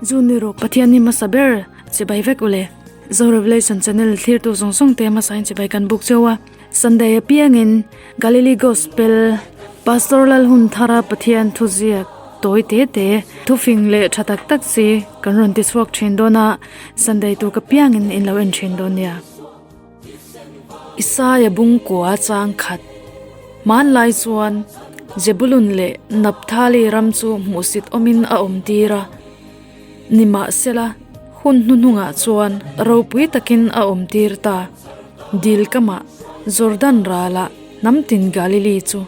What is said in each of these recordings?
Zu ni rawk Pathian ni hmasa ber chibai vek ule. Zo Revelation channel thlirtu zawng zawng te hmasain chibai kan buk cheu a. Sunday apiangin Galilee Gospel Pastor Lalhunthara Pathian thuziak tawi te te thufing leh tha tak tak chi kan rawn ti chhuak thin dawn a, Sunday tuk apiangin in lo en thin dawn nia. Isaia bungkua chang khat hmanlai chuan Zebulun leh Napthali ram chu hmuhsit awmin a awm tir a, nimahsela hun hnuhnungah chuan ropui takin a awm tir ta. Dil kamah Jordan ralah hnam tin Galili chu.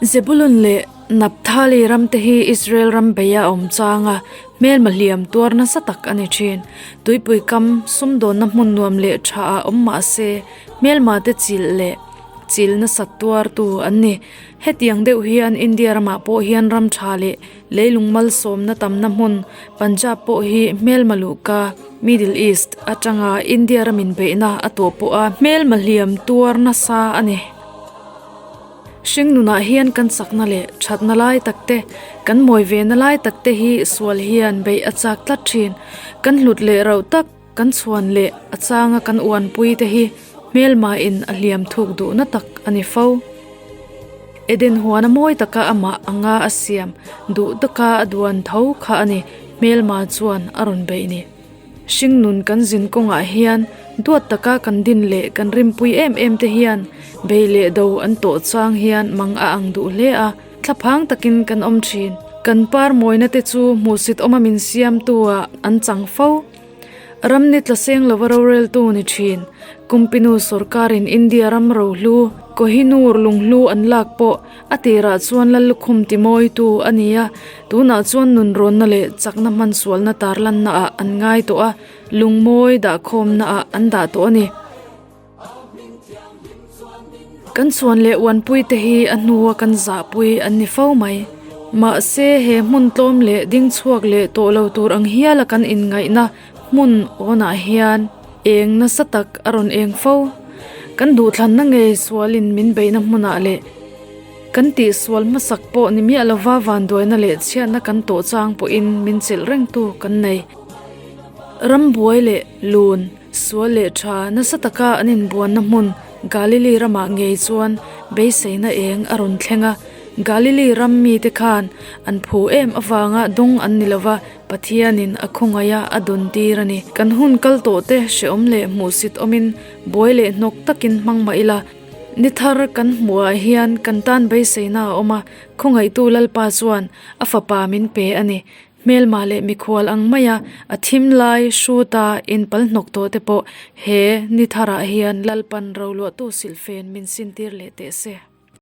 Zebulun leh Napthali ramte hi Israel ram beia awm changa hmelma hliam tuar nasa tak a ni thin. Tuipui kam sumdawnna hmun nuam leh tha ah awm mah se hmelma te chilh leh chil nasat tuartu an ni. Hetiang deuh hian India ramah pawh hian ram tha leh leilung malsawmna tamna hmun Punjab pawh hi hmelma luhka Middle East atanga India ramin beihna a tawh pawha hmelma hliam tuar nasa a ni. Hringnunah hian kan chakna leh thatna lai tak te, kan mawi ve na lai tak te hi sual hian beih a chak tlat thin. Kan hlut leh rauh tak, kan chhuan leh a changa kan uanpui te hi hmelmain a hliam thuk duhna tak a ni fo. Eden huana mawi taka amah anga a siam duh taka a duan tho kha a ni, hmelma chuan a rawn beih ni. Hringnun kan zin kawngah hian duat taka kan din leh kan rimpui em em te hian bei leh do an tawh chang hian mang a ang duh hle a, thlaphang takin kan awm thin. Kan par mawina te chu hmuhsit awma min siamtu ah an chang fo. Ram ni tla seng lova roreltu ni thin. Kumpinu sorkarin India ram rohlu, Kohinoor lunghlu an lak pawh A tirah chuan Lallukhum timawitu a ni a, tunah chuan nunrawnna leh chakna hmansualna tarlanna ah an ngai tawh a, lungmawi dahkhawmna ah an dah tawh a ni. Kan chhuan leh uanpui te hi a hnua kan zahpui an ni fo mai. Mahse, he hmun tlawm leh ding chhuak leh tawh lo tur ang hiala kan inngaihna hmun awnah hian eng nasa tak a rawn eng fo. Kan duhthlanna ngei sualin min beihna hmunah leh kan tihsual hmasak pawh ni miah lova vanduaina leh chhiatna kan tawh chang pawhin min chelh rengtu kan nei. Rambuai leh lun, sual leh tha nasa taka an inbuanna hmun Galili ramah ngei chuan beiseina eng a rawn thleng a. Galili ram mite khan an phu em avanga dawng an ni lova, Pathianin a khawngaih a, a dawn tir a ni. Kan hun kal tawh te hreawm leh hmuhsit awmin buai leh hnawk takin hmang mah ila, ni thar kan hmuhah hian kan tan beiseina a awm a, khawngaihtu Lalpa chuan a fapa min pe a ni. Hmelma leh mikhual ang maia a thim lai hruta inpal hnawk tawh te pawh he ni tharah hian Lalpan roluahtu silhfen min sintir leh teh se.